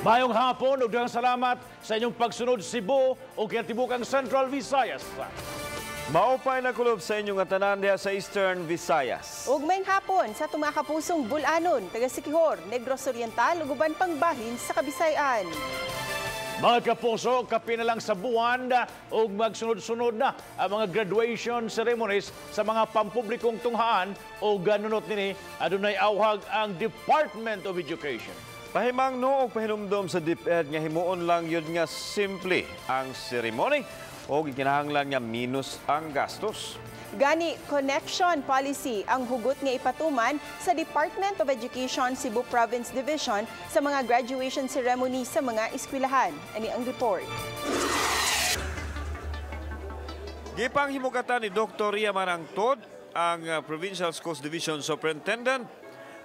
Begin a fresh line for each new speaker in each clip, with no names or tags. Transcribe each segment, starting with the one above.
Maayong hapon ug daghang salamat sa inyong pagsunod, Cebu ug kinatibukang Central Visayas.
Maupay na kulob sa inyong tanan diha sa Eastern Visayas.
Ug maayong hapon sa atong mga kapusong Bulanon, taga Siquijor, Negros Oriental ug uban pang bahin sa Kabisayan.
Mga kapuso, kapin na lang sa buwan ug magsunod-sunod na ang mga graduation ceremonies sa mga pampublikong tunghaan ug ganunot nini adunay awhag ang Department of Education.
Pahimangno og pahinumdom sa DepEd nga himuon lang yun nga simple ang ceremony o gikinahanglan nga minus ang gastos.
Gani, connection policy ang hugot nga ipatuman sa Department of Education Cebu Province Division sa mga graduation ceremony sa mga eskwelahan. Ani ang report.
Gipanghimugatan ni Dr. Ria Marangtod ang Provincial Schools Division Superintendent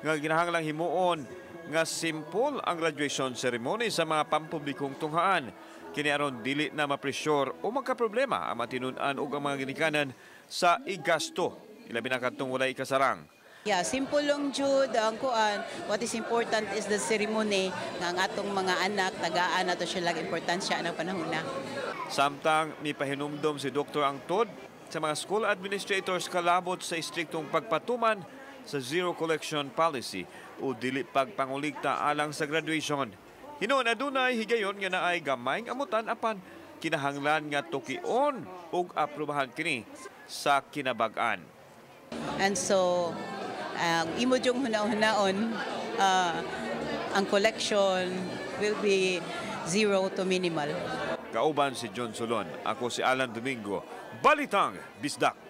nga ginahanglang himuon nga simple ang graduation ceremony sa mga pampublikong tunghaan. Kini aron dili na mapresyur o magkaproblema ang matinun-an ug ang mga ginikanan sa igasto, ilabi na kadtong walay ikasarang.
Yeah, simple lang jud ang kuan. What is important is the ceremony nga ang atong mga anak tagaan nato sila importansya ang panahon na.
Samtang mipahinumdom si Dr. Angtod sa mga school administrators kalabot sa istriktong pagpatuman sa zero collection policy o dili pagpangulikta alang sa graduation. Hinuon adunay higayon nga naay gamayng amutan apan kinahanglan nga tukion ug aprobahan kini sa kinabag-an.
And so, ang imo jung huna-hunaon, ang collection will be zero to minimal.
Kauban si John Solon, ako si Alan Domingo. Balitang Bisdak.